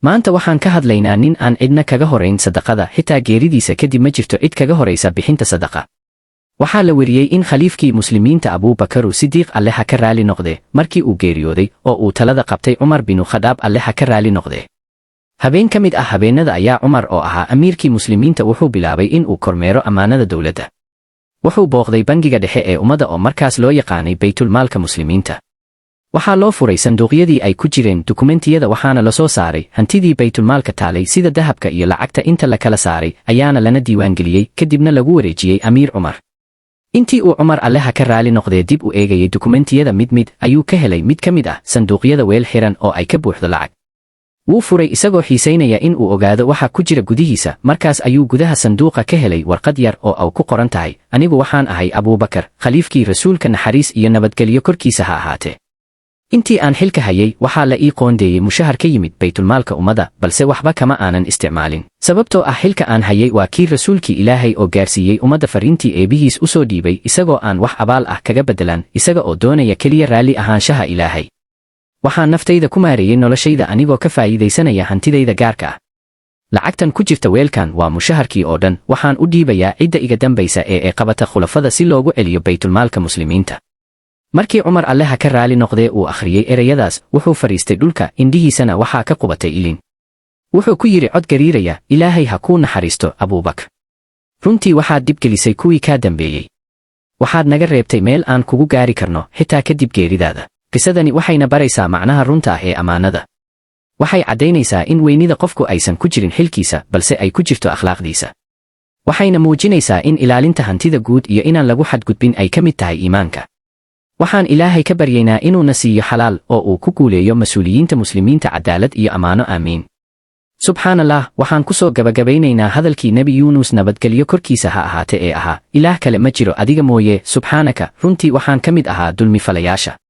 Maanta waxaan ka hadlaynaa nin aan cidna kaga horayn sadaqada, xitaa geeridiisa kadib ma jirto cid kaga horaysa bixinta sadaqa. Waxaa la weriyey in khaliifkii Muslimiinta Abuubakaru Sidiiq, Alle ha ka raali noqde, markii uu geeriyooday oo uu talada qabtay Cumar binu Khadaab, Alle ha ka raali noqde. Habeen ka mid ah habeennada ayaa Cumar, oo ahaa amiirkii Muslimiinta, wuxuu bilaabay in uu kormeero ammaanada dowladda. Wuxuu booqday bangiga dhexe ee ummadda, oo markaas loo yaqaanay baytulmaalka Muslimiinta. Waxaa loo furay sanduuqyadii ay ku jireen dukumentiyada, waxaana la soo saaray hantidii baytulmaalka taalay, sida dahabka iyo lacagta. Inta la kala saaray ayaana lana diiwaangeliyey, kadibna lagu wareejiyey Amiir Cumar. Intii uu Cumar, Alleha ka raali noqdee, dib u eegayay dukumentiyada mid mid, ayuu ka helay mid ka mid ah sanduuqyada weel xiran oo ay ka buuxdo lacag. Wuu furay isagoo xiisaynaya in uu ogaado waxa ku jira gudihiisa. Markaas ayuu gudaha sanduuqa ka helay warqad yar oo ay ku qoran tahay: "Anigu waxaan ahay Abuubakar, khaliifkii Rasuulka, naxariis iyo nabadgelyo korkiisa ha ahaatee. Intii aan xilka hayay waxaa la ii qoondeeyey mushahar ka yimid baytulmaalka ummadda, balse waxba kama aanan isticmaalin, sababtoo ah xilka aan hayay waa kii Rasuulkii Ilaahay oo gaarsiiyey ummadda fariintii Eebihiis u soo dhiibay, isagoo aan wax abaal ah kaga beddelan, isaga oo doonaya keliya raalli ahaanshaha Ilaahay. Waxaan naftayda ku maareeyey noloshayda anigoo ka faa'iidaysanaya hantidayda gaarka ah. Lacagtan ku jirta weelkan waa mushaharkii oo dhan. Waxaan u dhiibayaa cidda iga dambaysa ee qabata khulafada si loogu celiyo baytulmaalka Muslimiinta." Markii Cumar, Alleha ka raali noqdee, uu akhriyey ereyadaas, wuxuu fadhiistay dhulka, indhihiisana waxaa ka qubatay ilin. Wuxuu ku yidhi cod gariiraya: "Ilaahay ha kuu naxariisto, Abuubakar. Runtii waxaad dibgelisay kuwii kaa dambeeyey. Waxaad naga reebtay meel aan kugu gaari karno xitaa kadib geeridaada." Qisadani waxayna baraysaa macnaha runta ah ee ammaanada. Waxay caddaynaysaa in weynida qofku aysan ku jirin xilkiisa, balse ay ku jirto akhlaaqdiisa. Waxayna muujinaysaa in ilaalinta hantida guud iyo inaan lagu xadgudbin ay ka mid tahay iimaanka. Waxaan Ilaahay ka baryaynaa inuuna siiyo xalaal oo uu ku guuleeyo mas-uuliyiinta Muslimiinta cadaalad iyo ammaano. Aamiin. Subxaan Allah. Waxaan ku soo gabagabaynaynaa hadalkii Nebi Yuunus, nabadgelyo korkiisa ha ahaate, ee ahaa: "Ilaah kale ma jiro adiga mooye, subxaanaka, runtii waxaan ka mid ahaa dulmifalayaasha."